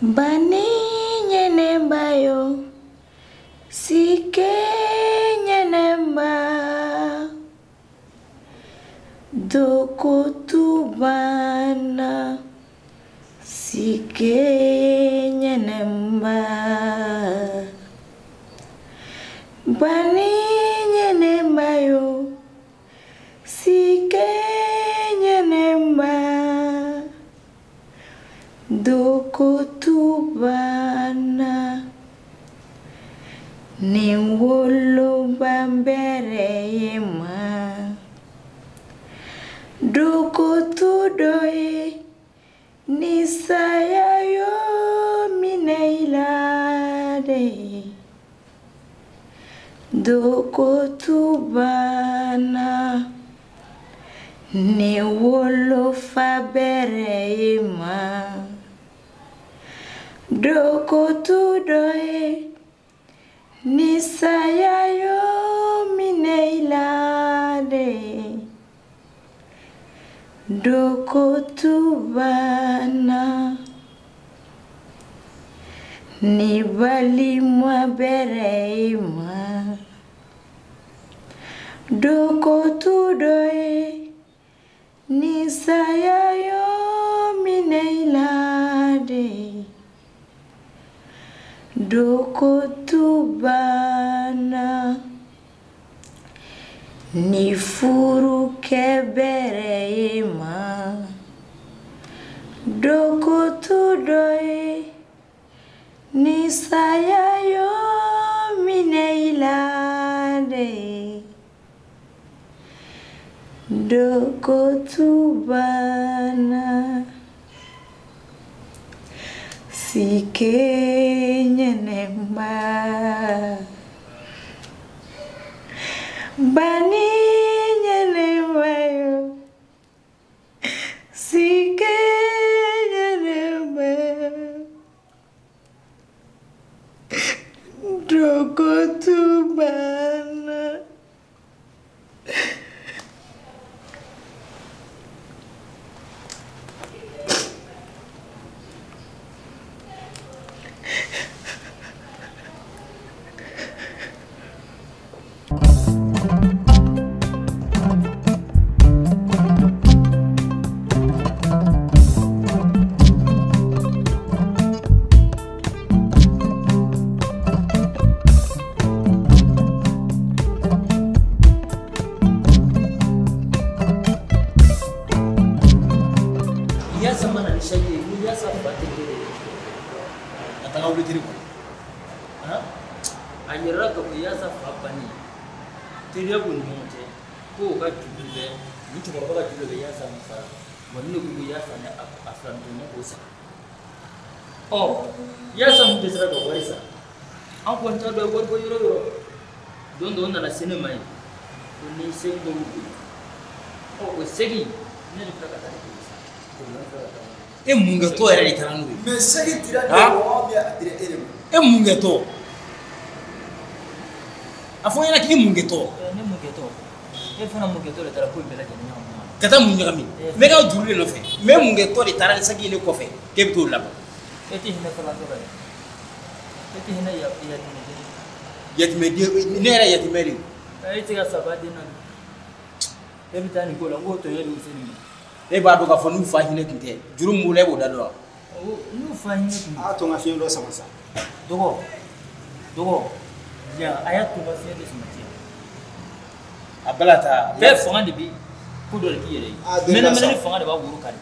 Baninyenemba yo Sikenyenemba Dokotubana Sikenyenemba Baninyenemba yo Sikenyenemba Dokotubana Ni woloba mbere yema Dokotudoye Ni saya yo mineilade Dokotubana Ni wolofa bere yema Dokotu dɔ ye ni saya y'o minɛ i la de. Dokotu banna ni balima bɛrɛ i ma. Dokotu dɔ ye ni saya y'o minɛ i la de. Dokotu banna ni furukɛ bɛrɛ i ma. Dokotu dɔ ye ni saya y'o minɛ i la de. Dokotu banna sike ɲɛnɛma bani ɲɛnɛma yo sike ɲɛnɛma dokotu banna. A yɛrɛ ka ko yaasa fa banni teriya b'u ni ɲɔgɔn cɛ ko o ka juru bɛ ni cɛkɔrɔba ka juru bɛ yaasa min sara wa ni ne ko yaasa ni a filanitɔ ne k'o sara ɔ yaasa min dɛsɛra ka wari sara an kɔni t'a dɔn wari bɔ yɔrɔ yɔrɔ don dɔ o nana se ne ma yen ko ni segi dɔ b'u bolo ɔ o segi ne de filɛ ka taa ne k'o sara. E mun kɛ tɔ yɛrɛ de taara n'o ye. Mais segi dira ne ma wa a dira e de ma. E mun kɛ tɔ? A fɔ n ɲɛna k'i mun kɛ tɔ? Ne mun kɛ tɔ? E fana mun kɛ tɔ de taara ko in bɛɛ lajɛlen ɲagami. Ka taa mun ɲagami? N bɛ ka juru de nɔfɛ. N bɛ mun kɛ tɔ de taara ni saki ye ne kɔfɛ k'e bɛ t'o labɔ. E tɛ hinɛ falantɔ la dɛ. E tɛ hinɛ yatimɛden. Yatimɛden ne yɛrɛ yatimɛ de ye. E tɛ ka saba den na. E bɛ taa nin ko la n k'o tɔɲɔ de bɛ se nin ma. E b'a dɔn k'a fɔ n'u fa hinɛ tun tɛ juru min b'u la e b'o da dɔn wa? N'u fa hinɛ tun. A to n ka fiɲɛ dɔ sama sa. Dɔgɔ dɔgɔ yan a y'a to n ka fiɲɛ dɔ sama tiɲɛ. A bɛɛ la ta. Bɛɛ fanga de bɛ ko dɔ de k'i yɛrɛ ye. Mɛnɛmɛnɛni fanga de b'a woro kari.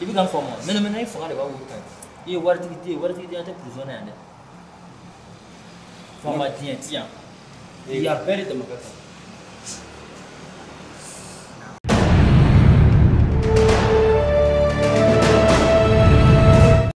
I bɛ ka n faamu wa? Mɛnɛmɛnɛni fanga de b'a woro kari. I ye waritigi den ye waritigi den tɛ prison na yan dɛ. Faama diɲɛ ti yan. Yan bɛɛ de dama ka kan.